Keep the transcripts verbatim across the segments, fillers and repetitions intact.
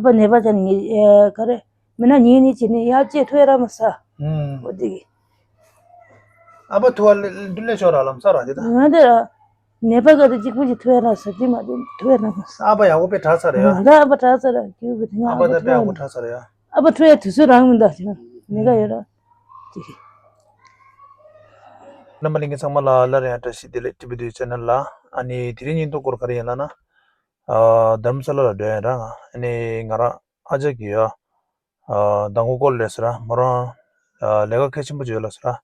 ཨ་ཕ་ནད་པ་ཅན་ནི་ཨེ་ག་རེ་མི་ན་ཉིན་ནི་བྱེད་ནི་ཡ་ཅེ་ཐོས་ར་མ་ས། ཨུམ། འོ་དེ་གི། ཨ་ཕ་ཐུ་བ་ལེ་ལེ་ཤོ་ར་ལམ་ས་ར་དེ་ད། ང་དེ་ར་ནད་པ་ག་དེ་གཅིག་པུ་ཅིག་ཐོས་ར་ས་དེ་མ་དེ་ཐོས་ར་མ་ས། ཨ་ཕ་ཡག་པོ་དཔེ་དྲག་ས་རེད་ཡ། ང་ད་ཨ་ཕ་དྲག་ས་ར་ཁྱེད་པུ་དེ་ང་ཨ་ཕ་ད་དཔེ་ཡག་པོ་དྲག་ས་རེད་ཡ། ཨ་ཕ་ཐུ་ཡ་དུས་ཚོད་རང་མི་འདུག་ཅེ་ན་ནད་ག་ཡོད་ར་དེ་གི། རྣམ་པ་ལྷན་རྒྱས་ཚང་མ་ལ་སླར་ཡང་བཀྲ་ཤིས་བདེ་ལེགས། ཊི་བི་དུས་ཆེ་ནལ་ལ། ཨ་ནི་དེ་རིང་ཉིན་ཐོ་སྐོར་ག་རེ་ཡིན་ལབ་ན། ཨ་རྡ་རམ་ས་ལ་ལ་འགྲོ་ཡིན་ར་ང་། ཨ་ནི་ང་རང་ཨ་ཅག་གི་ཡ། ཨ་མདང་དགོང་སྐོར་ལས་ཟེར་ར་མོ་རང་། ཨ་ལས་ཀ་གལ་ཆེན་པོ་ཅིག་ཡོད་ལ་ཟེར་ར།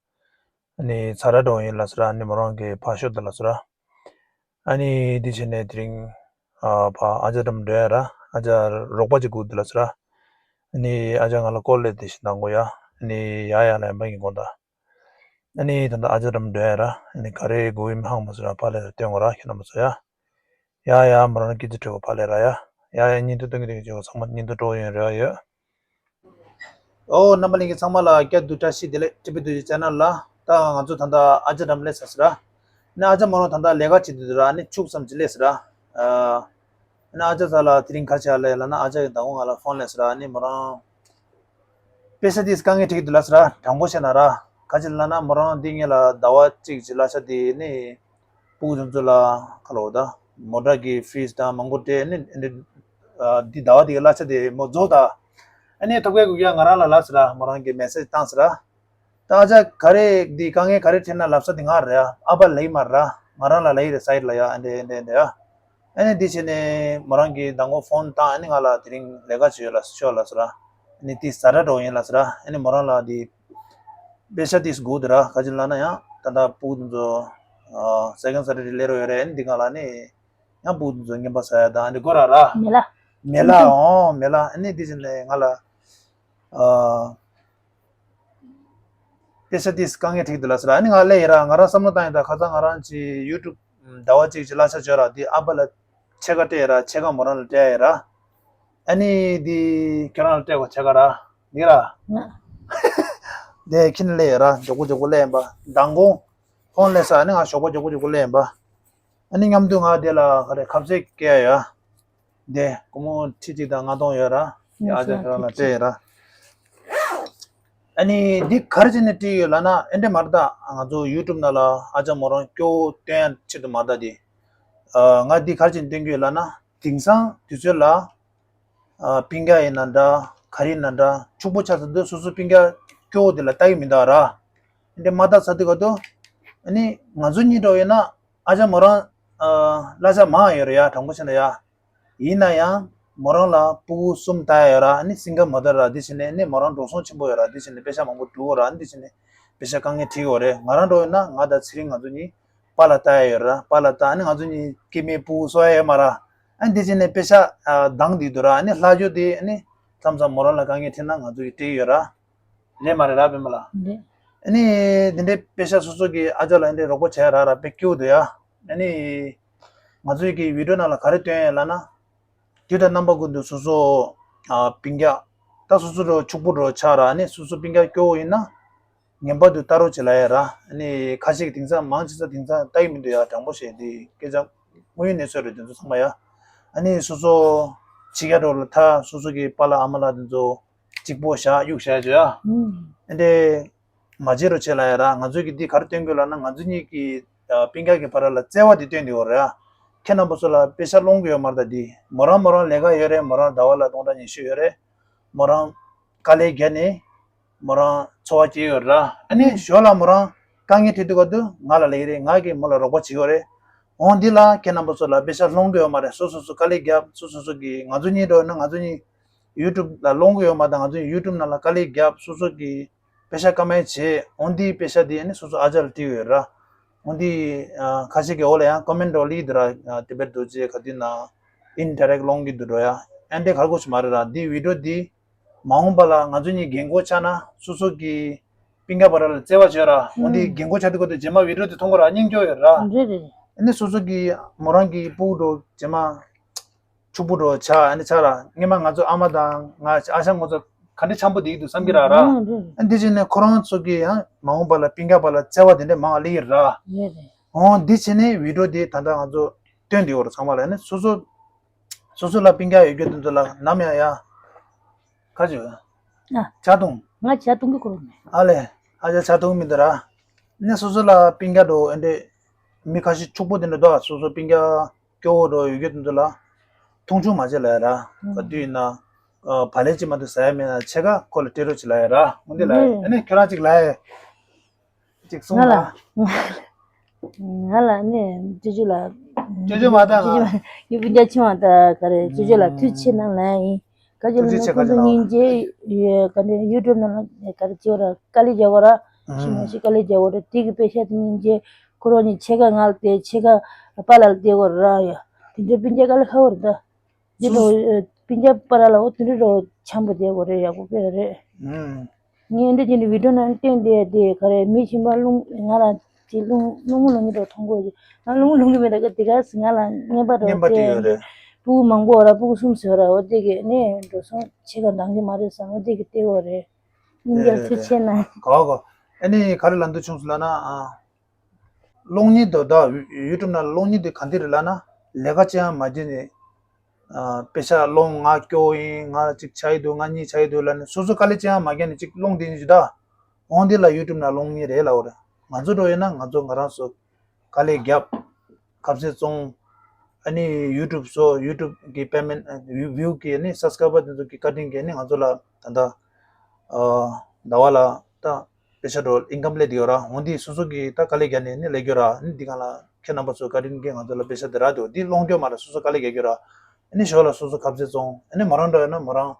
ཨ་ནི་ཚ་ར་འགྲོ་ཡིན་ལ་ཟེར་ར། ཨ་ནི་མོ་རང་གི་ཕ་ཤོད་དུ་ལ་ཟེར་ར། ཨ་ནི་འདི་བྱས་ནས་དེ་རིང་ཨ་ཕ་ཨ་ཅག་འགྲམ་འགྲོ་ཡ་ར། ཨ་ཅག་རོགས་པ་ཅིག་སྒུག་འདུག་ལ་ཟེར་ར། ཨ་ནི་ཨ་ཅག་ང་ལ་སྐོར་ལས་དེ་བཞིན་དང་གོ་ཡ། ཨ་ནི་ཡ་ཡ་ལ་ཡ་འབའ་གི་དགོངས་དག་ཨ་ནི་ད་ལྟ་ཨ་ཅག་འགྲམ་འགྲོ་ཡ་ར། ཨ་ནི་ག་རེ་དགོས་ཡིན་མི་ཧང་མ་སོ་ར་ཕ་ལས་ར་སྟོན་གོ་ར་ཁྱེད་རྣམ་པ་ཚོ་ཡ། ཡ་ཡ་མོ་རང་སྐྱིད་ཚོ་བྲོས་གོ་ཕ་ལས་ར་ཡ། ཡ་ཡ་ཉིན་ཐོ་སྟོན་གི་དེ་གི་ཚང་མ་ཉིན་ཐོ་སྤྲོ་ཡོང་རེ་བ་ཡོད། ཨོ་རྣམ་པ་ལྷན་རྒྱས་ཚང་མ་ལ་བསྐྱར་དུ་བཀྲ་ཤིས་བདེ་ལེགས། ཊི་བི་དུས་ཆེ་ནལ་ལ། ད་ང་ཚོ་ད་ལྟ་ཨ་ཅག་འགྲམ་སླེབས་ཚར་ཟེར་ར། ནི་ཨ་ཅག་མོ་རང་ད་ལྟ་ལས་ཀ་བྱེད་དུས་ར་ནི་ཕྱུགས་ཙམ་ཅིག་སླེབས་ཟེར་ར། ཨ་ནི་ཨ་ཅག་ས་ལ་དེ་རིང་ག་རེ་བྱས་ལབ་ན་ཨ་ཅག་གི་མདང་དགོང་ང་ལ་ཕོན་སླེབས་ཟེར་ར། ནི་མོ་རང་དཔེ་ཆ་དེ་དཀའ་ངལ་འཕྲད་ཀྱི་འདུག་ལ་ཟེར་ར། དྲང་པོ་བཤད་ན་ར། ག་ཅི་ལབ་ན་མོ་རང་འདི་ངེད་ལ་ཟླ་བ་གཅིག་ཅིག་གླ་ཆ་དེ་ནི་ཕྲུ་གུ་ཚོ་ཚོ་ལ་ཁ་ལོ་ད་མོ་ཊ་གི་ཕིས་དང་མང་པོ་སྤྲད་ནི་འདི་འདི་ཟླ་བ་དེ་གི་གླ་ཆ་དེ་མོ་རྫོགས་ད། ཨ་ནི་ཐོབ་སྐལ་དགོས་ཀྱང་ང་རང་ལ་ལབ་ཟེར་ར། མོ་རང་གི་མེ་སེ་ཇི་བཏང་ཟེར་ར། ད་ཨ་ཅག་ག་རེ་འདི་དཀའ་ངལ་ག་རེ་འཕྲད་ན་ལབ་ས་དེ་ང་རེད་ཨ། ཨ་ཕ་ལབ་ཀྱི་མ་རེད་ར། ང་རང་ལ་ལབ་ཀྱི་རེད་སའིཌ་ལ་ཡ། ཨ་འདྲེ་ཨ་འདྲེ་ཨ་འདྲེ་ཡ། ཨ་ནི་འདི་བྱས་ནས་མོ་རང་གིས་མདང་དགོང་ཕོན་བཏང་། ཨ་ནི་ང་ལ་དེ་རིང་ལས་ཀ་བྱེད་ཡོད་ལ་ཤོག་ལ་ཟེར་ར། ཨ་ནི་དེ་ཟ་འདྲ་འགྲོ་ཡིན་ལ་ཟེར་ར། ཨ་ནི་མོ་རང་ལ་དེ་པེ་ཤ་དེ་སྒུག་འདུག་ར། ག་ཅི་ལབ་ན་ཡང་ད་ལྟ་ཕྲུ་གུ་དེ་ཚོ་ཨ་སེ་ཀན་ཌ་སེ་ཊར་ཌེ་སླེབས་རོགས་ཡོད་རེད། ཨ་ནི་འདི་ག་ལ་ནི་ཡང་ཕྲུ་གུ་དེ་ཚོ་རྔན་པ་ཟ་ཡ་དང་ཨ་འདི་དགོས་ར་ར། མེ་ལ། མེ་ལ་ཨོ་མེ་ལ། ཨ་ནི་འདི་བྱས་ནས་ང་ལ་ཨ། པེ་ཤ་དེ་དཀའ་ངལ་འཕྲད་ཀྱི་འདུག་ལ་ཟེར་ར། ཨ་ནི་ང་སླེབས་ཡིན་ར། ང་རང་བསམ་བློ་བཏང་ཡིན་ད། ཁ་སང་ང་རང་གི་ཡུ་ཊུབ་ཟླ་བ་གཅིག་གི་གླ་ཆ་འཇོག་ར། དེ་ཨ་ཕ་ལ་ཕྱེད་ཀ་སྤྲད་ཡིན་ར། ཕྱེད་ཀ་མོ་རང་ལ་སྤྲད་ཡིན་ར། ཨ་ནི་དེ་ཁྱོད་རང་ལ་སྤྲད་དགོས་ཕྱེད་ཀ་ར། འདི་ར། ང་དེ་ཁྱེད་ནས་སླེབས་ཡིན་ར། མགྱོགས་པོ་མགྱོགས་པོ་སླེབས་ཡིན་པ། མདང་དགོང་ཕོན་སླེབས་ས། ཨ་ནི་ང་ཞོགས་པ་མགྱོགས་པོ་མགྱོགས་པོ་སླེབས་ཡིན་པ། ཨ་ནི་མཉམ་དུ་ང་དེ་ལ་ག་རེ་ཁ་ཟས་སྐྱེལ་ཡ། དེ་སྒོར་མོ་ཁྲི་གཅིག་དང་ལྔ་སྟོང་ཡོད་ར། དེ་ཨ་ཅག་ཁྱེད་རང་ལ་སྤྲད་ཡོད་ར། ཨ་ནི་འདི་ག་རེ་བྱས་ནས་བྲིས་ཡོད་ལབ་ན་ཨེ་འདྲ་མ་རེད་ད། ང་ཚོ་ཡུ་ཊུབ་ནང་ལ་ཨ་ཅག་མོ་རང་སྐྱོ་བོ་སྟོན་ཡ་ཆེད་དུ་མ་རེད་ད་དེ། ཨ་ང་འདི་ག་རེ་བྱས་ནས་སྟོན་གྱི་ཡོད་ལབ་ན་དེང་སང་དུས་ཚོད་ལ་ཨ་སྤུན་ཀྱག་ཡིན་ན་འདྲ་ག་རེ་ཡིན་ན་འདྲ་ཕྱུག་པོ་ཆགས་ཚར་དུས་སོ་སོ་སྤུན་ཀྱག་སྐྱོ་བོ་དེ་ལ་ལྟ་གི་མི་འདུག་ར། ཨེ་འདྲ་མ་ལྟ་ཚར་དུས་ག་དུས་ཨ་ནི་ང་ཚོ་གཉིས་འདྲ་བོ་ཡིན་ན། ཨ་ཅག་མོ་རང་ཨ་གླ་ཆ་མང་ཡོད་རེད་ཡ། དྲང་པོ་བཤད་ན་ཡ། ཡིན་ན་ཡང་མོ་རང་ལ་ཕྲུ་གུ་གསུམ་ལྟ་ཡ་ཡོད་ར། ཨ་ནི་སིང་གལ་མ་དར་ར། འདི་བྱས་ནས་ཨ་ནི་མོ་རང་འགྲོ་སོང་ཆེན་པོ་ཡོད་ར། འདི་བྱས་ནས་པེ་ཤ་མང་པོ་འགྲོ་གི་ཡོད་ར། ཨ་ནི་འདི་བྱས་ནས་པེ་ཤ་དཀའ་ངལ་འཕྲད་ཀྱི་ཡོད་རེད། ང་རང་འདྲ་བོ་ཡིན་ན་ང་དང་ཚེ་རིང་ང་ཚོ་གཉིས་པཱ་ལགས་ལྟ་ཡ་ཡོད་ར། པཱ་ལགས་ལྟ། ཨ་ནི་ང་ཚོ་གཉིས་སྐྱེ་དམན་ཕྲུ་གུ་གསོ་ཡ་ཡོད་མ་ར། ཨ་ནི་འདི་བྱས་ནས་པེ་ཤ་ཨ་འདང་བསྡད་འདུག་ར། ཨ་ནི་ལྷག་ཆད་དེ་ཨ་ནི་མཚམས་མཚམས་མོ་རང་ལ་དཀའ་ངལ་འཕྲད་ན་ང་ཚོ་གིས་སྤྲད་ཀྱི་ཡོད་ར། རེད་མ་རེད་ར་པད་མ་ལགས། རེད། ཨ་ནི་འདི་འདྲའི་པེ་ཤ་སོ་སོ་གི་ཨ་ཅག་ལ་འདི་འདྲའི་རོགས་པ་བྱས་ར་ར་དཔེ་སྐྱིད་པོ་འདུག་ཡ། ཨ་ནི་ང་ཚོའི་གི་བི་ཌིའོ་ནང་ལ་ག་རེ་སྟོན་ཡོད་ལབ་ན། དུས་དང་རྣམ་པ་ཀུན་ཏུ་སོ་སོ་ཨ་སྤུན་ཀྱག་ད་སོ་སོ་འགྲོ་ཕྱུག་པོ་འགྲོ་ཆགས་ར། ཨ་ནི་སོ་སོ་སྤུན་ཀྱག་སྐྱོ་བོ་ཡིན་ན་ངེས་པར་དུ་ལྟ་རོགས་བྱེད་ལབ་ཡ་ར། ཨ་ནི་ཁ་ཤས་ཀྱིས་དེང་སང་མང་ཆེ་ས་དེང་སང་ལྟ་གི་མི་འདུག་ཡ། དྲང་པོ་བཤད་དེ་སྐད་ཆ་དངོས་ཡོད་གནས་ཚུལ་རེད་དེ་ཚོ་ཚང་མ་ཡ། ཨ་ནི་སོ་སོ་ཕྱི་རྒྱལ་འགྲོ་ལ་ཐ་སོ་སོ་གི་པཱ་ལགས་ཨ་མ་ལགས་དེ་ཚོ་གཅིག་པོ་བཞག་གཡུག་བཞག་བྱོས་ཨ། ཨ་འདྲེ་མ་བྱེད་རོགས་བྱེད་ལབ་ཡ་ར། ང་ཚོས་ཀྱི་འདི་ག་རེ་སྟོན་དགོས་ལབ་ན་ང་ཚོ་གཉིས་ཀྱི་ཨ་སྤུན་ཀྱག་གི་བར་ལ་བརྩེ་བ་འདི་སྟོན་དགོས་རེད་ཨ། ཁྱེད་རྣམ་པ་ཚོ་ལ་པེ་ཤ་སློང་གི་ཡོད་མ་རེད་ད། འདི་མོ་རང་མོ་རང་ལས་ཀ་ཡོད་རེད། མོ་རང་ཟླ་བ་ལ་སྟོང་ཕྲག་ཉི་ཤུ་ཡོད་རེད། མོ་རང་དཀའ་ལས་བརྒྱབ་ནས་མོ་རང་འཚོ་བ་སྐྱེལ་ཡོད་ར། ཨ་ནི་ཞོར་ལ་མོ་རང་དཀའ་ངལ་འཕྲད་དུས་ག་དུས་ང་ལ་ལབ་ཀྱི་རེད། ང་གིས་མོ་ལ་རོགས་པ་བྱེད་ཀྱི་ཡོད་རེད། འོང་འདི་ལ་ཁྱེད་རྣམ་པ་ཚོ་ལ་པེ་ཤ་སློང་གི་ཡོད་མ་རེད། སོ་སོ་སོ་དཀའ་ལས་བརྒྱབ། སོ་སོ་སོ་གི་ང་ཚོ་གཉིས་འགྲོ་ན་ང་ཚོ་གཉིས་ཡུ་ཊུབ་ལ་སློང་གི་ཡོད་མ་རེད། ང་ཚོ་ཡུ་ཊུབ་ནང་ལ་དཀའ་ལས་བརྒྱབ། སོ་སོ་གི་པེ་ཤ་ཀ་མེད་བྱས། འོང་འདི་པེ་ཤ་འདི་ཨ་ནི་སོ་སོ་ཨ་ཅག་ལ་སྤྲད་ཡོད་ར། འོང་འདི་ཨ་ཁ་ཤས་ཀྱི་འོག་ལ་ཡང་ཀོ་མེན་ཊི་འདྲ་བོ་སླེབས་འདུག་ར། ཨ་ཏི་བེཊ་རྡོ་རྗེ་ག་དུས་ན་ཨིན་ཌི་རེག་སློང་གི་འདུག་འགྲོ་ཡ། ཨ་འདྲེ་ག་རེ་དགོས་ཤིག་མ་རེད་ར། འདི་བི་ཌིའོ་འདི་མ་འོངས་པ་ལ་ང་ཚོ་གཉིས་རྒན་གོག་ཆགས་ན་སོ་སོ་གི་སྤུན་ཀྱག་བར་ལ་བརྩེ་བ་བྱོས་ར། འོ་འདི་ཨུམ། རྒན་གོག་ཆགས་དུས་སྐབས་དུ་རྗེས་མ་བི་ཌིའོ་དེ་མཐོང་གི་ར་སྙིང་རྗེ་ཡོད་ར། རེད་རེད། ཨ་ནི་སོ་སོ་གི་མོ་རང་གི་སྤུ་གུ་འདྲ་བོ་རྗེས་མ་ཕྱུག་པོ་འདྲ་བོ་ཆགས། ཨ་ནི་ཆགས་ར། སྔོན་མ་ང་ཚོ་ཨ་མ་དང་ང་ཨ་ཞང་ང་ཚོ་ག་འདྲ་འཆམ་པོ་བསྡད་ཀྱི་འདུག་བསམ་གྱི་ར་ར། ཨུམ་རེད་རེད། ཨ་འདི་བྱས་ནས་ཁོ་རང་ཚོ་གི་ཡང་མ་འོངས་པ་ལ་སྤུན་ཀྱག་བར་ལ་བརྩེ་བ་དེ་འདྲ་མང་བ་སླེབས་ཀྱི་ར། རེད་རེད། འོ་འདི་བྱས་ནས་བི་ཌིའོ་འདི་ད་ལྟ་ང་ཚོ་སྟོན་བསྡད་ཡོད་ར། ཚང་མ་ལ་ཨ་ནི་སོ་སོ་ སོ་སོ་ལ་སྤུན་ཀྱག་ཡོད་རྒྱུ་དེ་ཚོ་ལ་ནམ་ཡང་ཡ། ཁ་ཅིག་ཨ། ཇ་འཐུང་། ང་ཇ་འཐུང་གི་ཁོ་རང་མེད། ཨ་ལས། ཨ་ཅག་ཇ་འཐུང་མི་འདུག་ར། ནས་སོ་སོ་ལ་སྤུན་ཀྱག་འགྲོ་ཨེ་འདྲས། མི་ཁ་ཤས་ཕྱུག་པོ་དེ་འདྲ་འདུག་སོ་སོ་སྤུན་ཀྱག་སྐྱོ་བོ་འགྲོ་ཡོད་རྒྱུ་དེ་ཚོ་ལ། མཐོང་ཆུང་མ་བྱེད་ལ་ཡ་ར། ག་དུས་ཡིན་ན། བག་ལེབ་ཅིག་མ་གཏོགས་ཟ་ཡ་མེད་ན་ཕྱེད་ཀ་ཁོ་ལ་སྤྲད་རོགས་བྱེད་ལ་ཡ་ར། འོན་ཏེ་ལ་ཡ། ཨ་ནི་ཁྱོད་རང་ཅིག་ལ་ཡ། ཅིག་གསུངས་ང་ལ། ལ། ང་ལ་ནི་ཅོ་ཅོ་ལ། ཅོ་ཅོ་མ་ད་ཅོ་ཅོ་ང་། ཡུ་པི་འཇའ་ཆུང་བ་ད་ག་རེ་ཅོ་ཅོ་ལ་ཐུགས་རྗེ་ཆེ་གནང་ལ་ཡིན། ག་ཅོ་ལ་ཐུགས་རྗེ་ཆེ། ཁོ་ག་ཅོ་ཚོ་ལ་སྙིང་རྗེ་ཡོད། ག་འདྲ་ཡུ་ཊུབ་ནང་ལ་ག་རེ་ཅོ་ར་དཀའ་ལས་རྒྱག་གོ་ར། ཤི་མ་ཤི་དཀའ་ལས་རྒྱག་གོ་ར། དེ་གི་པེ་ཤ་དེ་སྙིང་རྗེ་ཁོ་རང་གཉིས་ཕྱེད་ཀ་ང་ལ་སྟེར་ཕྱེད་ཀ་པཱ་ལགས་ལ་སྟེར་གོ་ར་ཡ། དེ་འདྲ་སྤུན་ཀྱག་དཀའ་ལས་ཁག་པོ་རེད་ད། འདི་འདྲ་བོ་སྤུན་ཀྱག་པཱ་ལགས་ལ་འོ་དེ་འདྲ་འདྲ་བོ་འཆམ་པོ་བསྡད་དགོས་རེད། ཡག་པོ་དཔེ་རེད། ངས་འདི་ཅི་འདྲ་བི་ཌིའོ་ནང་བསྟན་བསྡད་དེ་ག་རེ་མི་གཞན་པ་རླུང་ང་ལ་ཅི་རླུང་རླུང་རླུང་གི་འདྲ་མཐོང་གོ། ང་རླུང་རླུང་གི་མེད་ད་ག་དེ་ག་སི་ང་ལ་རྔན་པ་འདྲ་བོ་རྔན་པ་སྤྲད་ཡོད་རེད། སྤུ་གུ་མང་པོ་ཡོད་ར། སྤུ་གུ་གསུམ་ཟེར་ར། འོ་དེ་གི་ནས་འགྲོ་སོང་ཕྱེད་ཀ་འདང་གི་མ་རེད་བསམ། འོ་དེ་གི་སྟེར་གོ་རེད། སྙིང་རྗེ་ཐུགས་རྗེ་ཆེ་གནང་། གོ་གོ། ཨ་ནི་ག་རེ་ལབ་འདོད་བྱུང་སོང་ལབ་ན། གློག་བརྙན་དེ་དག་ཡུ་ཊུབ་ནང་གློག་བརྙན་དེ་ག་འདི་རེད་ལབ་ན། ལས་ཀ་ཅི་ཡང་མ་བྱས་ནས། ཨ། པེ་ཤ་སློང་། ང་སྐྱོ་བོ་ཡིན། ང་ལ་གཅིག་ཆགས་ཀྱི་འདུག་ང་གཉིད་ཆགས་ཀྱི་འདུག་ལབ་ནས་སོ་སོ་དཀའ་ལས་ཅི་ཡང་མ་བརྒྱབ་ནས་གཅིག་སློང་བསྡད་ནས་ཅི་ད། འོང་འདི་ལ་ཡུ་ཊུབ་ནང་སློང་མཁན་རེད་ལབ་པ་རེད། ང་ཚོ་འདྲ་བོ་ཡིན་ན་ང་ཚོ་ང་རང་ཚོ་དཀའ་ལས་བརྒྱབ། ཁ་ཟས་བཙོང་། ཨ་ནི་ཡུ་ཊུབ་བཟོ། ཡུ་ཊུབ་གི་པེ་མེན་ཊི། ཝིའུ་གི་ནི་སབ་སི་ཀ་རའི་བར་དེ་ཚོ་གི་བཀའ་དྲིན་གྱིས་ནི་ང་ཚོ་ལ་ད་ལྟ། ཨ། ཟླ་བ་ལ་ད་པེ་ཤ་འདྲ་བོ་ཨིན་ཀམ་སླེབས་བསྡད་ཡོད་ར། འོ་འདི་སོ་སོ་གིས་ད་དཀའ་ལས་བརྒྱབ་ནས་ནི་སླེབས་ཡོད་ར། ནི་འདི་ག་ལ་ཁྱེད་རྣམ་པ་ཚོའི་བཀའ་དྲིན་གྱིས་ང་ཚོ་ལ་པེ་ཤ་དེ་རག་འདུག་འདི་སློང་རྒྱུ་མ་རེད། སོ་སོ་དཀའ་ལས་རྒྱག་རྒྱུ་ར། ཨ་ནི་ཞོར་ལ་སོ་སོ་ཁ་ཟས་བཙོང་། ཨ་ནི་མོ་རང་འདྲ་ཡོད་ན་མོ་རང་།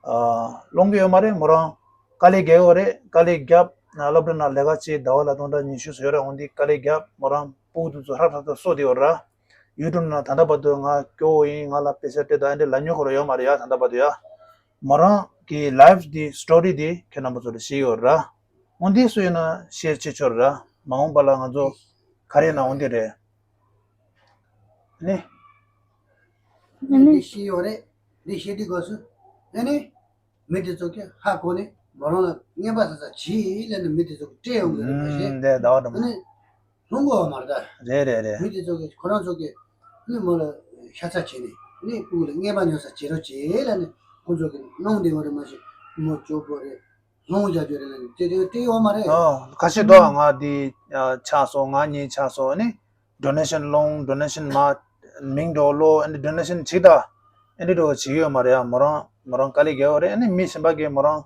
ཨ། སློང་གི་ཡོད་མ་རེད། མོ་རང་དཀའ་ལས་རྒྱག་ཡོད་རེད། དཀའ་ལས་བརྒྱབ། སློབ་གྲྭ་ནང་ལས་ཀ་བྱེད། ཟླ་བ་ལ་སྟོང་ཕྲག་ཉི་ཤུ་བཟོ་ཡོད་རེད། འོ་འདི་དཀའ་ལས་བརྒྱབ། མོ་རང་སྤུ་གུ་དེ་ཚོ་ཧྲབ་ཧྲབ་ཏུ་གསོ་བསྡད་ཡོད་ར། ཡུ་ཊུབ་ནང་ད་ལྟ་བར་དུ་ང་སྐྱོ་བོ་ཡིན། ང་ལ་པེ་ཤ་སྤྲད་དང་ཨ་འདྲས་ལབ་མྱོང་ཁོ་རང་ཡོད་མ་རེད་ཡ། ད་ལྟ་བར་དུ་ཡ། མོ་རང་གི་ལའིབ་འདི་སི་ཊོ་རི་འདི་ཁྱེད་རྣམ་པ་ཚོ་ལ་བཤད་ཡོད་ར། འོ་འདི་སུ་ཡིན་ན་ཤེར་བྱེད་ཆོག་ར། མ་འོངས་པ་ལ་ང་ཚོ་ག་རེ་ན་འོ་འདི་རེད། ནི། ཨ་ནི། འདི་ཤེས་ཡོད་རེད། འདི་ཤེས་དུས་སྐབས་སུ། ཨ་ནི། མི་དེ་ཚོ་གིས་ཧ་གོ་ནས་མོ་རང་ལ་རྔན་པ་ཟ་ས་གྱིས་ལབ་ནས་མི་དེ་ཚོ་གིས་སྤྲད་ཡོང་གི་རེད་མ་གཞི། ཨུམ། འདི་ཟླ་བ་དང་། ཨ་ནི། སློང་གི་ཡོད་མ་རེད་ད། རེད་རེད་རེད། མི་དེ་ཚོ་གིས་ཁོ་རང་ཚོ་གིས་ནི་མོ་ལ་ཤ་ཚ་བྱས་ནས་ནི་སྤུ་གུ་ལ་རྔན་པ་ཉོ་ས་བྱེད་རོགས་བྱེད་ལབ་ནས་ཁོ་ཚོ་གིས་གནང་བསྡད་ཡོད་རེད་མ་གཞི། མོ་སྐྱོ་པོ་རེད། སློང་བྱ་རྒྱུ་རེད་ལབ་ནས་དེ་དེ་དེ་ཡོད་མ་རེད། ཨོ། ཁ་ཤས་འདུག་ང་འདི་ཆགས་སོང་། ང་གཉིས་ཆགས་སོང་ནི། ཌོ་ནེ་ཤན་སློང་། ཌོ་ནེ་ཤན་མ་མིང་འགྲོ་ལོ་ཨ་ནི་ཌོ་ནེ་ཤན་བྱེད་ད། ཨ་ནི་འགྲོ་བྱེད་ཀྱི་ཡོད་མ་རེད་ཡ། མོ་རང་མོ་རང་དཀའ་ལས་རྒྱག་ཡོད་རེད། ཨ་ནི་མི་གཞན་པ་གིས་མོ་རང་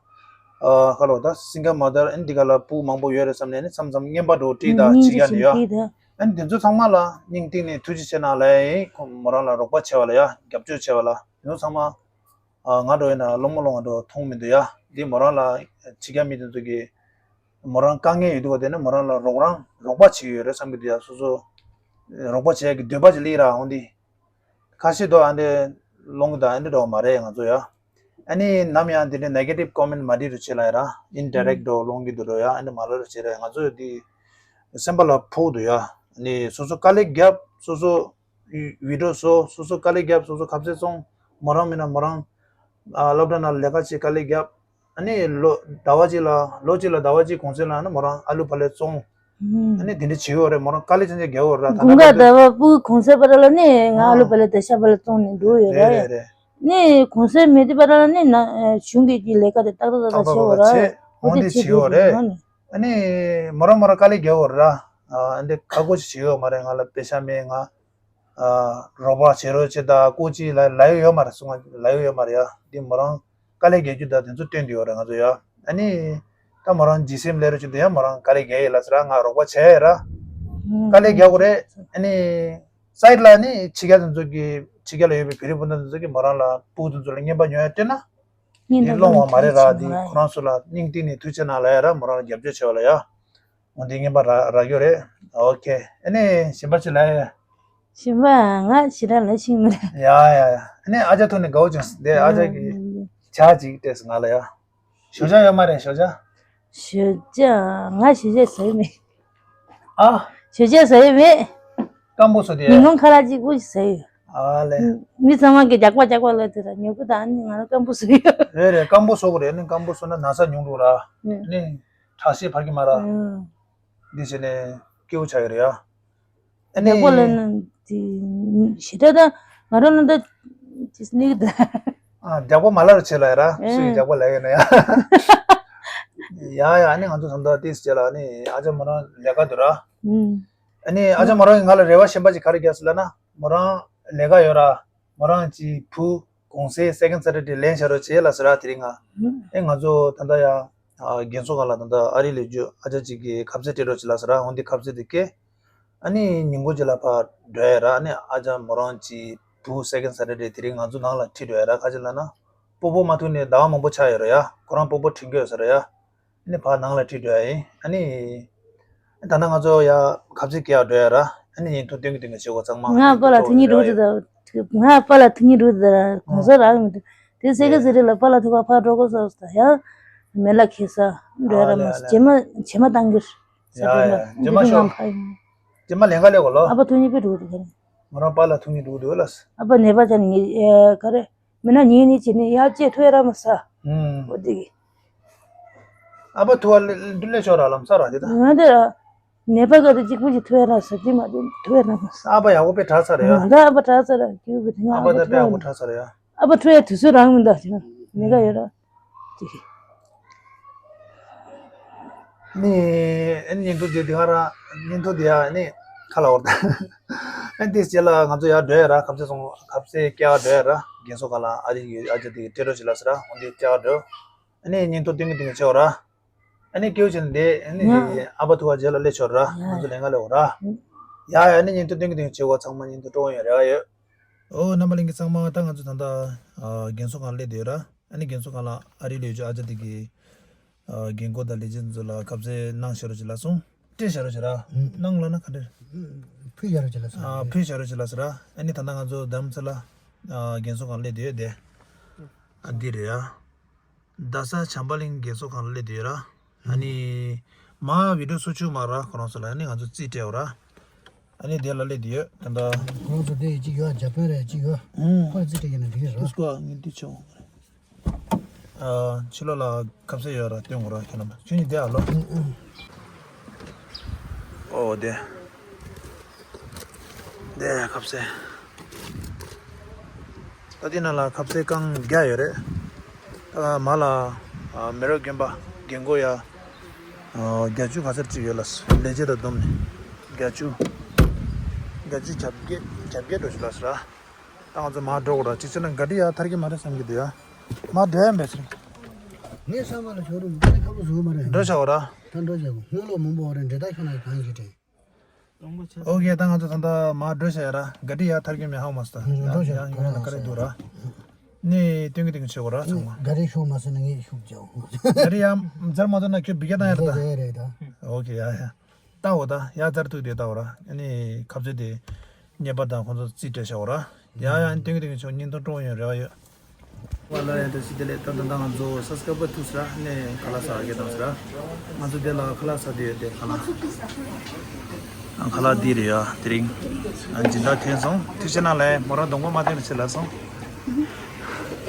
ཨ་ཁ་ལོ་ད་སིང་གལ་མ་དར་ཨ་ནི་འདི་ག་ལ་སྤུ་གུ་མང་པོ་ཡོད་རེད་བསམ་ནས་ཨ་ནི་མཚམས་མཚམས་རྔན་པ་འགྲོ་སྤྲད་ད་བྱེད་ཀྱི་ཡ་འདི་ཡ། ཨ་ནི་དེ་ཚོ་ཚང་མ་ལ་སྙིང་གཏིང་ནས་ཐུགས་རྗེ་ཆེ་གནང་ལབ་ཡ་ཡིན། ཁོ་མོ་རང་ལ་རོགས་པ་བྱས་པ་ལ་ཡ། རྒྱབ་སྐྱོར་བྱས་པ་ལ་དེ་ཚོ་ཚང་མ། ཨ། ང་འདྲ་ཡིན་ན་སློང་མོ་སློང་བ་འདྲ་མཐོང་མི་འདུག་ཡ། འདི་མོ་རང་ལ་བྱེད་མཁན་མི་དེ་ཚོ་གིས་མོ་རང་དཀའ་ངལ་ཡོད་དུས་བ་དེ་ནི་མོ་རང་ལ་རོགས་རམ་རོགས་པ་བྱེད་ཀྱི་ཡོད་རེད་བསམ་གྱི་འདུག་ཡ། སོ་སོ་རོགས་པ་བྱེད་ཡ་གི་འདོད་པ་ཅིག་སླེབས་ར་འོང་དུས། ཁ་ཤས་འདུག་ཨ་འདྲས་སློང་གི་དང་ཨ་འདྲས་འདྲ་བ་མ་རེད་ང་ཚོ་ཡ། ཨ་ནི་ནམ་ཡང་དེ་འདྲའི་ནེ་གེ་ཊིབ་ཀོ་མེན་ཊི་མ་འབྲི་རོགས་བྱེད་ལབ་ཡ་ར། ཨིན་ཌའི་རེག་ཊི་འདྲ་བ་སློང་གི་འདུག་འགྲོ་ཡ། ཨ་འདྲས་མ་ལབ་རོགས་བྱེད་ར། ང་ཚོ་འདི་སེམས་པ་ལ་ཕོག་འདུག་ཡ། ཨ་ནི་སོ་སོ་དཀའ་ལས་བརྒྱབ། སོ་སོ་ཝི་ཌིའོ་བཟོ། སོ་སོ་དཀའ་ལས་བརྒྱབ། སོ་སོ་ཁ་ཟས་བཙོང་། མོ་རང་མིན་ན་མོ་རང་ཨ་སློབ་གྲྭ་ནང་ལས་ཀ་བྱེད། དཀའ་ལས་བརྒྱབ། ཨ་ནི་ལོ་ཟླ་བ་གཅིག་ལ་ལོ་གཅིག་ལ་ཟླ་བ་གཅིག་གུང་སེང་ལ་ཨ་ནི་མོ་རང་ཨ་ལུ་ཕ་ལེ་བཙོང་། ཨ་ནི་དེ་འདྲ་བྱེད་ཡོད་རེད། མོ་རང་དཀའ་ལས་ཅན་ཅན་རྒྱག་ཡོད་རེད། ད་དགུན་ཁ་ཟླ་བ་སྤུ་གུ་གུང་སེང་བར་ལ་ནི་ང་ཨ་ལུ་ཕ་ལེ་དེ་ཤ་ཕ་ལེ་བཙོང་ནས་འགྲོ་ཡོད་རེད་རེད། རེད་རེད། ནི་གུང་སེང་མེད་དུས་བར་ལ་ནི་ན་གཞུང་གི་གི་ལས་ཀ་དེ་ཏག་ཏག་ཏག་ཏག་བྱེད་ཡོད་རེད། འོ་དེ་བྱེད་ཡོད་རེད། ཨ་ནི་མོ་རང་མོ་རང་དཀའ་ལས་རྒྱག་ཡོད་རེད། ཨ་འདི་ཁག་པོ་ཞིག་བྱེད་ཡོད་མ་རེད། ང་ལ་པེ་ཤ་མེད། ང་ཨ་རོགས་པ་བྱེད་རོགས་བྱེད་ད་སྐུ་མཁྱེན་ལབ་ལབ་ཡོད་མ་རེད། གསུང་ལབ་ཡོད་མ་རེད་ཡ། འདི་མོ་རང་དཀའ་ལས་རྒྱག་རྒྱུ་ད་དེ་ཚོ་སྟོན་གྱི་ཡོད་རེད་ང་ཚོ་ཡ། ཨ་ནི་ད་མོ་རང་ཇི་སེམས་ལས་རོགས་བྱེད་དུ་ཡ། མོ་རང་དཀའ་ལས་རྒྱག་ཡོད་ལབ་ཟེར་ར། ང་རོགས་པ་བྱས་ཡོད་ར། དཀའ་ལས་རྒྱག་དགོས་རེད། ཨ་ནི་སའིཌ་ལ་ནི་ཕྱི་རྒྱལ་དེ་ཚོ་གི་ཕྱི་རྒྱལ་ལ་ཡོད་པའི་བོད་རིགས་སྤུན་ཟླ་དེ་ཚོ་གིས་མོ་རང་ལ་སྤུ་གུ་དེ་ཚོ་ལ་རྔན་པ་ཉོ་ཡ་སྤྲད་ན། འདི་སློང་བ་མ་རེད་ར། འདི་ཁོ་རང་ཚོ་ལ་སྙིང་གཏིང་ནས་ཐུགས་རྗེ་གནང་ལབ་ཡ་ར། མོ་རང་ལ་རྒྱབ་སྐྱོར་བྱས་པ་ལ་ཡ། འོ་འདི་རྔན་པ་རག་རག་ཡོད་རེད། ཨོ་ཁེ། ཨ་ནི་གཞན་པ་ཅིག་ལབ་ཡ། གཞན་པ་ང་ཞེ་དྲག་ལབ་ཤེས་མི་འདུག་ཡ་ཡ་ཡ། ཨ་ནི་ཨ་ཅག་ཐུག་ནས་དགའ་བོ་བྱུང་། དེ་ཨ་ཅག་གིས་ཇ་ཅིག་སྤྲད་སོང་ང་ལ་ཡ། ཞོགས་ཇ་ཡོད་མ་རེད། ཞོགས་ཇ། ཞོགས་ཇ། ང་ཞོགས་ཇ་ཟ་ཡི་མེད། ཨ། ཞོགས་ཇ་ཟ་ཡི་མེད། སྐམ་པོ་བཟོ་དེ། ཉིན་གུང་ཁ་ལག་གཅིག་པུ་ཞིག་ཟ་ཡི་ཡོད། ཨ་ལས། མི་ཚང་མ་གིས་རྒྱགས་པ་རྒྱགས་པ་ལབ་དེ་ར། ཉོ་གི་དང་ནི་ང་རང་སྐམ་པོ་བཟོ་གི་ཡོད། རེད་རེད། སྐམ་པོ་བཟོ་དགོས་རེད། ནི་སྐམ་པོ་བཟོ་ན་ན་ཚ་ཉུང་འགྲོ་ར། ཨུ། ནི་ཁྲག་ཤེད་འཕར་གི་མ་ར། ཨུ། འདི་བྱས་ནས་སྐྱིད་པོ་ཆགས་ཡོད་རེད་ཡ། ཨ་ནི། རྒྱགས་པ་ལབ་ན་དེ་ཞེ་དྲག་ད་ང་རང་ལ་ད། ཅིས་ནིག་ད། ཨ་རྒྱག་པ་མ་ལར་བྱེད་ལ་ཡ་ར། སུ་ཡི་རྒྱག་པ་ལ་ཡ་ན་ཡ། ཡ་ཡ། ཨ་ནི་ང་ཚོ་ད་ལྟ་ཏིས་བྱེད་ལ་ཨ་ནི་ཨ་ཅག་མོ་རང་ལས་ཀ་འདུག་ར། ཨ་ནི་ཨ་ཅག་མོ་རང་གིས་ང་ལ་རེ་བ་གཞན་པ་ཅིག་ག་རེ་བརྒྱབ་སོང་ལབ་ན། མོ་རང་ལས་ཀ་ཡོད་ར། མོ་རང་གི་བུ་གུང་སེང་second Saturday་ལེན་བྱ་རོགས་བྱེད་ལབ་ཟེར་ར། དེ་རིང་ང་། ཨེ་ང་ཚོ་ད་ལྟ་ཡ། རྒན་གསོ་ཁང་ལ་ད་ལྟ་ཨ་རི་ལ་འགྲོ་ཨ་ཅག་ཅིག་གིས་ཁ་ཟས་སྤྲད་རོགས་བྱེད་ལབ་ཟེར་ར། འོ་འདི་ཁ་ཟས་དེ་སྐྱེལ། ཨ་ནི་ཉིན་གུང་ཅིག་ལ་ཕར་འགྲོ་ཡ་ར། ཨ་ནི་ཨ་ཅག་མོ་རང་གི་བུ་second Saturday་དེ་རིང་ང་ཚོ་ནང་ལ་ཁྲིད་འགྲོ་ཡ་ར། ག་ཅི་ལབ་ན། སྤོ་བོ་མ་ཐུག་ནས་ཟླ་བ་མང་པོ་ཆགས་ཡོད་ར་ཡ། ཁོ་རང་སྤོ་བོ་དྲན་གྱི་ཡོད་ཟེར་ར་ཡ། ཨ་ནི་ཕར་ནང་ལ་ཁྲིད་འགྲོ་ཡ་ཡིན། ཨ་ནི། ད་ལྟ་ང་ཚོ་ཡ་ཁ་ཟས་སྐྱེལ་ཡ་འགྲོ་ཡ་ར། ཨ་ནི་བརྙན་ཐུང་སྟོན་གྱི་སྟོན་གྱི་བྱེད་སྒོ་ཚང་མ་ང་པཱ་ལགས་ཐུག་ཉིན་འགྲོ་གི་འདུག་ང་པཱ་ལགས་ཐུག་ཉིན་འགྲོ་གི་འདུག་གོང་ས་རག་མི་འདུག་དེ་སེ་ག་ཟེར་རེད་ལ་པཱ་ལགས་ཐུག་པ་ཕར་འགྲོ་དགོས་ཟེར་ད་ཡ། མེ་ལ་ཁེ་ས་འགྲོ་ཡ་ར་མ་ཟེར། རྗེས་མ་རྗེས་མ་བཏང་གི་རེད། ཡ་ཡ། རྗེས་མ་ཤོག་རྗེས་མ་ལས་ཀ་ལས་གོ་ལོ། ཨ་ཕ་ཐུག་ཉིན་པས་འགྲོ་གི་འདུག་ང་རང་པཱ་ལགས་ཐུག་ཉིན་འགྲོ་གི་འདུག་ལ། ཨ་ཕ་ནད་པ་ཆ་ནས་ག་རེ། མི་ན་ཉིན་ནི་ཅི་ནི་ཡ་ཅེ་ཐོས་ར་མ་ས། ཨོ་དེ་གི། ཨ་ཕ་ཐུ་བ་ལེ་ལེ་ཤོར་ར་ལམ་ས་ར་དེ་ད། ང་དེ་ར། ནད་པ་ག་དེ་གཅིག་པུ་ཅིག་ཐོས་ར་ས་དེ་མ་དེ་ཐོས་ར་མ་ས། ཨ་ཕ་ཡག་པོ་དཔེ་དྲག་ཚར་རེད་ཡ། ང་ད་ཨ་ཕ་དྲག་ཚར་ར་ཁྱེད་བུ་དེ་ང་ཨ་ཕ་ད་དཔེ་ཡག་པོ་དྲག་ཚར་རེད་ཡ། ཨ་ཕ་ཐོས་ཡ་དུས་ཚོད་རང་མི་འདུག་ཅེ་ན་ནད་ཀ་ཡོད་ར། ཅེ་གི། ནི་ཨ་ནི་བརྙན་ཐུང་དེ་དེ་ག་ར་བརྙན་ཐུང་དེ་ཡ་ནི་ཁ་ལ་འོར་ད། ཨ་ནི་དེ་རྗེས་ལ་ང་ཚོ་ཡར་འགྲོ་ཡ་ར། ཁ་ཟས་སོང་ཁ་ཟས་སྐྱེལ་བ་འགྲོ་ཡ་ར། རྒན་གསོ་ཁང་ལ་ཨ་རི་གི་ཨ་ཅག་དེ་གི་སྤྲད་རོགས་བྱེད་ལབ་ཟེར་ར། འོ་འདི་སྐྱེལ་བ་འགྲོ། ཨ་ནི་བརྙན་ཐུང་སྟོན་གི་སྟོན་གི་བྱེད་འོ་ར། ཨ་ནི་སྐྱེལ་བྱས་ནས་དེ་ཨ་ནི་ཡ། དེ་ཨ་ཕ་ཐུག་པ་རྗེས་ལ་སླེབས་ཆོག་ར། ང་ཚོ་ལས་ཀ་ལས་འོ་ར། ཡ་ཡ། ཨ་ནི་བརྙན་ཐུང་སྟོན་གི་སྟོན་གི་བྱེད་འོ། ཚང་མ་བརྙན་ཐུང་སྤྲོ་བོ་ཡོད་རེ་བ་ཡོད། ཨོ་རྣམ་པ་ལྷན་རྒྱས་ཚང་མ། ད་ང་ཚོ་ད་ལྟ་ཨ་རྒན་གསོ་ཁང་སླེབས་བསྡད་ཡོད་ར། ཨ་ནི་རྒན་གསོ་ཁང་ལ་ཨ་རི་ལ་ཡོད་ཅོག་ཨ་ཅག་དེ་གི་ཨ་རྒན་གོག་དང་ལས་བྱེད་ཚོ་ལ་ཁ་ཟས་གནང་བཞག་རོགས་བྱེད་ལབ་སོང་། སྤྲད་བཞག་རོགས་བྱེད་ར། ཨུ། གནང་ལབ་ན་ག་འདྲ། ཕུལ་བཞག་རོགས་བྱེད་ལབ་སོང་། ཨ་ཕུལ་བཞག་རོགས་བྱེད་ལབ་སོང་ར། ཨ་ནི་ད་ལྟ་ང་ཚོ་རྡ་རམ་ས་ལ་ཨ་རྒན་གསོ་ཁང་སླེབས་བསྡད་ཡོད་དེ། ཨ་འདི་རེད་ཡ། རྡ་ས་བྱམས་པ་གླིང་རྒན་གསོ་ཁང་ལ་སླེབས་བསྡད་ཡོད་ར། ཨ་ནི་མ་བི་ཌིའོ་བཟོ་བཅུག་མ་ར། ཁོ་རང་ཚོ་ལ་ཨ་ནི་ང་ཚོ་རྩིས་སྤྲད་འོ་ར། ཨ་ནི་དེ་ལ་སླེབས་བསྡད་ཡོད་ད་ལྟ། ཁོ་རང་ཚོ་དེ་གཅིག་ཡོད། འཇར་པན་རེད་གཅིག་ཡོད། ཨུ། ཁོ་རང་རྩིས་སྤྲད་ཀྱི་ན་འགྲིག་གི་རེད། ཨུ་སྐོ་ངས་འདི་ཆོག་ཨ་ཕྱི་ལོགས་ལ་ཁ་ཟས་ཡོད་ར། སྟོན་དགོས་ར་ཁྱེད་རྣམ་པ། ཁྱོད་གཉིས་དེ་ཨ་ལོ། ཨུ་ཨུ། ཨོ་དེ། དེ་ཁ་ཟས། ད་དེ་ནང་ལ་ཁ་ཟས་རྐང་བརྒྱ་ཡོད་རེད། ད་མ་ལ་ཨ་མེ་རོ་རྒན་པ་རྒན་གོག་ཡ་ཨ་བརྒྱད་ཅུ་ག་ཚོད་ཅིག་ཡོད་ལ། ལས་བྱེད་དང་བསྡོམས་ནས་བརྒྱད་ཅུ། བརྒྱད་ཅུ་གྱ་བརྒྱད་གྱ་བརྒྱད་འགྲོ་ཞིག་ལ་ཟེར་ར། ད་ང་ཚོ་མར་འགྲོ་དགོས་ར། གཅིག་བྱས་ན་ག་རི་ཡར་ཐར་གྱི་མ་རེད་བསམ་གྱི་འདུག་ཡ། མར་འགྲོ་ཡ་མེད་ཟེར། ངས་བསམ་པ་ལ་ཞོ་རུ་མི་ཁ་པོ་བཟོ་མ་རེད། འགྲོ་བྱ་བ་ར། ད་འགྲོ་བྱ་བ་སྔོན་ལོ་མང་པོ་རེད། འདྲེ་ད་ཁྱོད་ན་གང་ཞིག་དྲན། ཨོ་ཁེ། ད་ང་ཚོ་ད་ལྟ་མར་འགྲོ་བྱ་ཡ་ར། ག་རི་ཡར་ཐར་གྱི་མེད་ཧ་མ་སོང་། ད་འགྲོ་ཡ་བྱ་ཡང་ཡོང་ན་ག་རེ་འདུག་ར། ནི་སྟོན་གི་སྟོན་གི་བྱེད་དགོས་ར་ཚང་མ། ག་རི་ཤུགས་མ་སོང་ན་ངས་ཤུགས་རྒྱག་ག་རི་ཡར་འཛར་མ་ཐུག་ན་ཁྱོད་བི་ག་བཏང་ཡ་ར་ད། རེད་རེད་ད། ཨོ་ཁེ། ཡ་ཡ། ལྟ་འོ་ད། ཡ་ཛར་ཐུག་དེ་ལྟ་འོ་ར། ཨ་ནི་ཁ་ཟས་དེ་ཉེས་པ་དང་ཁོང་ཚོ་རྩིས་སྤྲད་བཞག་འོ་ར། ཡ་ཡ། ཨ་ནི་སྟོན་གི་སྟོན་གི་ཆོག་བརྙན་ཐུང་སྤྲོ་བོ་ཡོང་རེ་བ་ཡོད། བ་ལ་ཡ་ད་ཞི་བདེ་ལེགས། ད་ད་ད་ང་ཚོ་ས་སྐ་པ་ཐུག་སི་ར། ཨ་ནི་ཁ་ལག་ཟ་གི་དང་སི་ར། ང་ཚོ་དེ་ལ་ཁ་ལག་ཟ་དུས་ཡོད་དེ་ཁ་ལག་ཨ་ཁ་ལག་འདི་རེད་ཡ། དེ་རིང་ཨ་སྦྱིན་བདག་འཐེན་སོང་། ཐུགས་རྗེ་གནང་ལེ། མོ་རང་གདོང་པ་མ་བསྟན་རེ་བྱེད་ལ་སོང་།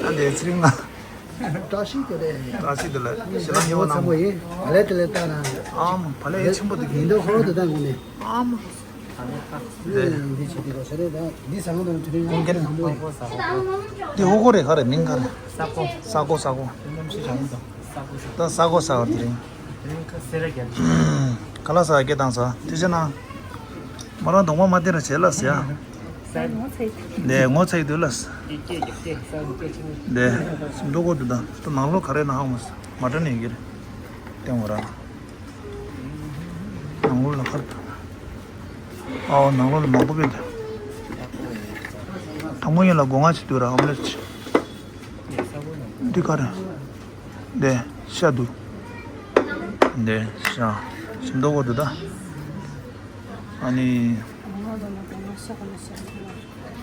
ཨ་དེ་ཚེ་རིང་ལ། བཀྲ་ཤིས་བདེ་ལེགས། བཀྲ་ཤིས་བདེ་ལེགས། ཞེ་ལ་ཉེ་བ་ཚ་པོ་ཡིན། བ་ལས་དེ་ལས་ལྟ་ན། ཨ་མ་བ་ལས་ཆེན་པོ་དེ་གི་ཡིན་འདུག་ཧོ་དེ་ལྟ་དགོས་ནས། ཨ་མ། འདི་འདི་བྱེད་དུས་ག་ས་རེད་ད། འདི་ཟ་ཁང་དང་དེ་རིང་ང་ཚོ་དང་པོ་ཡིན། འདི་ཧོ་གོ་རེད། ག་རེ་མིང་ག་རེ། ས་གོ། ས་གོ་ས་གོ། ད་ས་གོ་ས་གོ་དེ་རིང་། ཁ་ལག་ཟ་སྐད་བཏང་ས། ཐུགས་རྗེ་གནང་། མོ་རང་གདོང་པ་མ་བསྟན་ར་བྱེད་ལ་ཟེར་ཡ། ལས་ངོ་ཚ་ཡི་འདུག་ལ། ལས་འགྲོ་དགོས་འདུག་ད་ད་ནང་ལོགས་ག་རེ་ན་ཧ་མ་མ་དྲན་ནས་ཡིན་གྱི་རེད། བསྟན་འོ་ར། ནང་ལོགས་ལ་ཁར། ཨའོ་ནང་ལོགས་ལ་མང་པོ་སྤེལ་ཏེ། དང་པོ་ཡིན་ལ་སྒོ་ང་ཅིག་འདུག་ར། ཨོམ་ལེ་ཅིག་འདི་ག་རེ། འདི་ཤ་འདུག་འདི་ཤ། ཞིམ་མདོག་པོ་འདུག་ད། ཨ་ནི།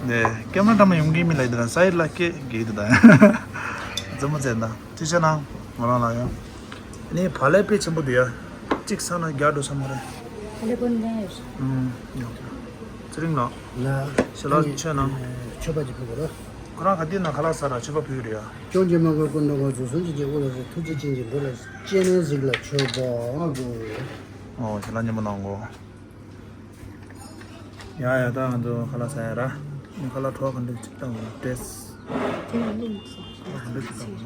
འདི་ཀེམ་ར་འདྲ་མ་ཡོང་གི་མི་ལ་འདི་ལ་སའི་ལ་སྐད་གི་འདུག་ད། རྫུན་མ་བཙན་ད། ཅི་བྱས་ན་ང་རང་ལ་ཡང་། ནི་བག་ལེབ་དཔེ་ཆེན་པོ་འདུག་ཡ། གཅིག་ཟ་ན་རྒྱགས་འགྲོ་ས་མ་རེད། བག་ལེབ་པོ་འདི་ཡོད། ཨུམ། ཚེ་རིང་ལགས། ལ། ཞལ་ལག་མཆོད་གནང་། མཆོད་པ་ཅིག་ཕུལ་དགོས་ར། ཁོ་རང་ག་དུས་ན་ཁ་ལག་ཟ་ར་མཆོད་པ་ཕུལ་རེད་ཡ། སྐྱོང་བྱེད་མ་དགོས་སྐུ་མདོག་དགོས་རྫོགས་སངས་རྒྱས་ཀྱི་དབུ་ལ་རེ་ཐུགས་རྗེ་ཅན་གྱི་འགྲོ་ལ་སྤྱན་ནས་གཟིགས་ལ་མཆོད་པ་དགོས། ཨོ་ཞལ་ལག་མཉེས་པོ་གནང་གོ། ཡ་ཡ། ད་ང་ཚོ་ཁ་ལག་ཟ་ཡ་ར། ཁ་ལག་བྲོ་བ་ག་འདྲ་ཅིག་བཏང་གོ་ཏེས། དེ་ལ་བླུགས་མ་སོང་།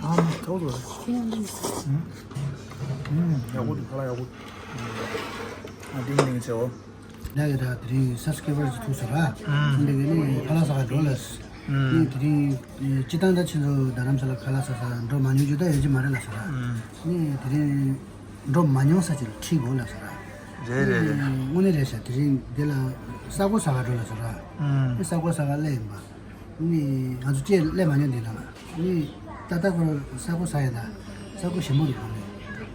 ཨ་མ་ཐོག་ལ། དེ་ལ་བླུགས་མ་སོང་། ཡག་པོ་འདུག་ཁ་ལག་ཡག་པོ། ཨ་ཏིང་ཏིང་བྱེད་འོ། ད་གི་ད་དེ་རིང་སབ་སི་ཀེ་རབ་ཅིག་ཐུག་སོང་ར། ཨུམ། འདི་གི་ནི་ཁ་ལག་ཟ་ག་འགྲོ་ལ། ཨུམ། ནི་དེ་རིང་སྤྱི་བཏང་ད་ཁྱེད་ཚོ་རྡ་རམ་ས་ལ་ཁ་ལག་ཟ་ས་འགྲོ་མ་མྱོང་རྒྱུ་ད་ཡོད་ཀྱི་མ་རེད་ལ་ཟེར་ར། ཨུམ། ནི་དེ་རིང་འགྲོ་མ་མྱོང་ས་ཅིག་ལ་ཁྲིད་དགོས་ལ་ཟེར་ར། རེད་རེད་རེད། ནི་དངོས་གནས་རེད་ཤག་དེ་རིང་འདི་ལ་ས་གོ་ཟ་ག་འགྲོ་ལ་ཟེར་ར། ཨུམ། ནི་ས་གོ་ཟ་ག་སླེབས་ཡིན་པ། ནི་ང་ཚོ་ཅེས་སླེབས་མ་མྱོང་འདི་ལ་ལ། ནི་ད་ལྟ་ཁོ་ས་གོ་ས་ཡ་ད་ས་གོ་ཞིམ་པོ་རེད་གོ། ནི་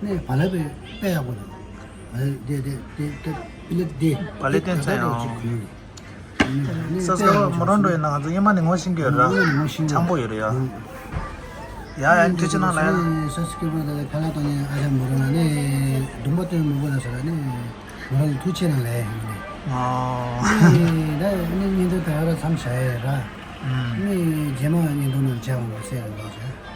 ནི་བ་ལ་པའི་དཔེ་ཡག་པོ་འདུག་བ་ལ་དེ་དེ་དེ་དེ་པི་ལེ་དེ་བ་ལེ་ཏན་ཚན་ཡང་ཅིག་གོ། ནི་ནི་ས་དཔེ་ས་གོ་ཡག་པོ་མོ་རང་འགྲོ་ཡིན་ན་ང་ཚོ་ཉི་མ་ནི་ངོ་ཤེས་ཀྱི་ཡོད་ར། ངོ་ཤེས་ཀྱི་ཡོད། འཆམ་པོ་ཡོད་ར་ཡ། ཨང་། ཡ་ཡ་ནི་ཐུགས་ཆེ་གནང་ལ་ཡ། ནི་ས་སི་ཀེ་པོ་ད་ཁ་ལག་གཏོང་ནས་ཨ་ཅག་མོ་རང་ལ་ནི་སྡུག་པ་སྟོན་མི་དགོས་ལ་ཟེར་ར། ནི་མོ་རང་ལ་ཐུགས་ཆེ་གནང་ལ་ཡ་ཡིན་ནི། ཨོ། ནི་ད་ནི་བརྙན་ཐུང་ད་ག་ར་མཚམས་བཞག་ཡ་ར། ཨུམ། ནི་རྗེས་མ་བརྙན་ཐུང་ནང་མཇལ་འོང་བ་སེ་རེད་འདུག་ཟེར།